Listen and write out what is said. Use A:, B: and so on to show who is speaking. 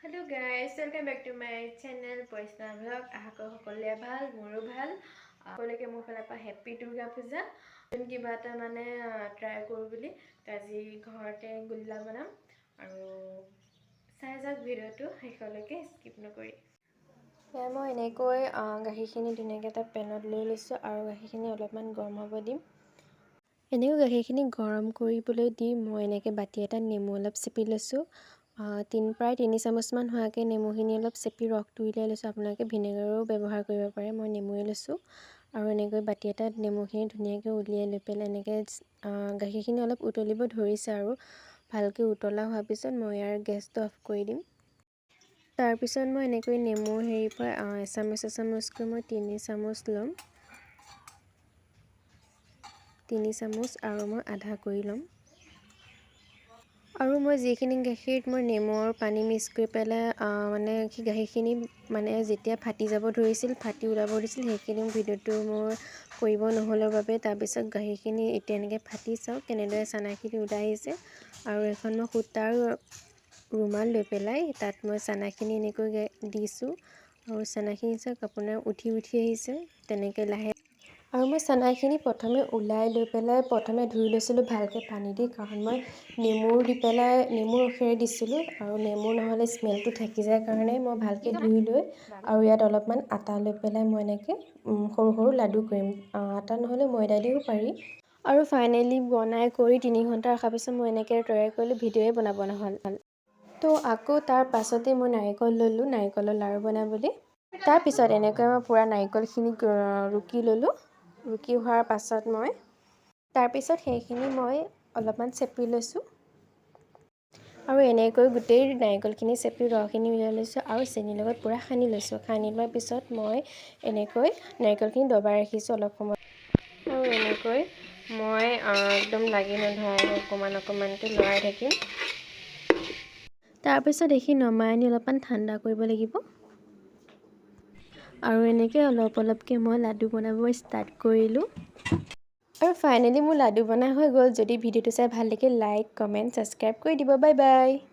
A: Hello guys, welcome back to my channel Parishna blog. আশা কৰোঁ সকলোৱে ভাল, মোৰো ভাল। সকলোকে মোৰ ফালৰ পৰা হেপ্পী দুৰ্গা পূজা। নতুন কিবা এটা মানে ট্ৰাই কৰোঁ বুলি তো আজি ঘৰতে গোল্লা বনাম আৰু চাই যাওক ভিডিঅ'টো শেষলৈকে স্কিপ নকৰি। সেয়া মই এনেকৈ গাখীৰখিনি ধুনীয়াকৈ এটা পেনত লৈ লৈছোঁ আৰু গাখীৰখিনি অলপমান গৰম হ'ব দিম। এনেকৈ গাখীৰখিনি গৰম কৰিবলৈ দি মই এনেকৈ বাতি এটাত নেমু অলপ চেপি লৈছোঁ। প্ৰায় 3 চামুচমান হোৱাকৈ নেমুখিনি অলপ চেপি ৰসটো উলিয়াই লৈছোঁ। আপোনালোকে ভিনেগাৰো ব্যৱহাৰ কৰিব পাৰে, মই নেমুৱে লৈছোঁ। আৰু এনেকৈ বাতি এটাত নেমুখিনি ধুনীয়াকৈ উলিয়াই লৈ পেলাই এনেকৈ গাখীৰখিনি অলপ উতলিব ধৰিছে আৰু ভালকৈ উতলা হোৱাৰ পিছত মই ইয়াৰ গেছটো অফ কৰি দিম। তাৰপিছত মই এনেকৈ নেমুৰ হেৰিৰ পৰা এচামুচ এচামুচকৈ মই 3 চামুচ ল'ম, 3 চামুচ আৰু মই আধা কৰি ল'ম। আৰু মই যিখিনি গাখীৰত মই নেমু আৰু পানী মিক্স কৰি পেলাই মানে সেই গাখীৰখিনি মানে যেতিয়া ফাটি যাব ধৰিছিল, ফাটি ওলাব ধৰিছিল, সেইখিনি ভিডিঅ'টো মোৰ কৰিব নহ'লৰ বাবে। তাৰপিছত গাখীৰখিনি এতিয়া এনেকৈ ফাটি চাওক কেনেদৰে চানাখিনি ওলাই আহিছে। আৰু এখন মই সূতাৰ ৰুমাল লৈ পেলাই তাত মই চানাখিনি এনেকৈ দিছোঁ আৰু চানাখিনি চাওক আপোনাৰ উঠি উঠি আহিছে তেনেকৈ লাহে। আৰু মই চানাখিনি প্ৰথমে ওলাই লৈ পেলাই প্ৰথমে ধুই লৈছিলোঁ ভালকৈ পানী দি, কাৰণ মই নেমু দি পেলাই নেমু ৰসেৰে দিছিলোঁ আৰু নেমু নহ'লে স্মেলটো থাকি যায় কাৰণে মই ভালকৈ ধুই লৈ আৰু ইয়াত অলপমান আটা লৈ পেলাই মই এনেকৈ সৰু সৰু লাডু কৰিম। আটা নহ'লে ময়দা দিও পাৰি। আৰু ফাইনেলি বনাই কৰি 3 ঘণ্টা ৰখাৰ পিছত মই এনেকৈ তৈয়াৰ কৰিলোঁ, ভিডিঅ'য়ে বনাব নহ'ল। তো আকৌ তাৰ পাছতেই মই নাৰিকল ল'লোঁ নাৰিকলৰ লাড়ু বনাবলৈ। তাৰপিছত এনেকৈ মই পূৰা নাৰিকলখিনি ৰুকি ল'লোঁ। ৰুকি হোৱাৰ পাছত মই তাৰপিছত সেইখিনি মই অলপমান চেপি লৈছোঁ আৰু এনেকৈ গোটেই নাৰিকলখিনি চেপি ৰসখিনি উলিয়াই লৈছোঁ আৰু চেনিৰ লগত পূৰা সানি লৈছোঁ। সানি লোৱাৰ পিছত মই এনেকৈ নাৰিকলখিনি দবাই ৰাখিছোঁ অলপ সময়। আৰু এনেকৈ মই একদম লাগি নধৰাকৈ অকণমান অকণমানকৈ লৰাই থাকিম। তাৰপিছত এইখিনি নমাই আনি অলপমান ঠাণ্ডা কৰিব লাগিব। আৰু এনেকৈ অলপ অলপকৈ মই লাডু বনাব ষ্টাৰ্ট কৰিলোঁ আৰু ফাইনেলি মোৰ লাডু বনাই হৈ গ'ল। যদি ভিডিঅ'টো চাই ভাল লাগিল, লাইক, কমেণ্ট, ছাবস্ক্ৰাইব কৰি দিব। Bye bye.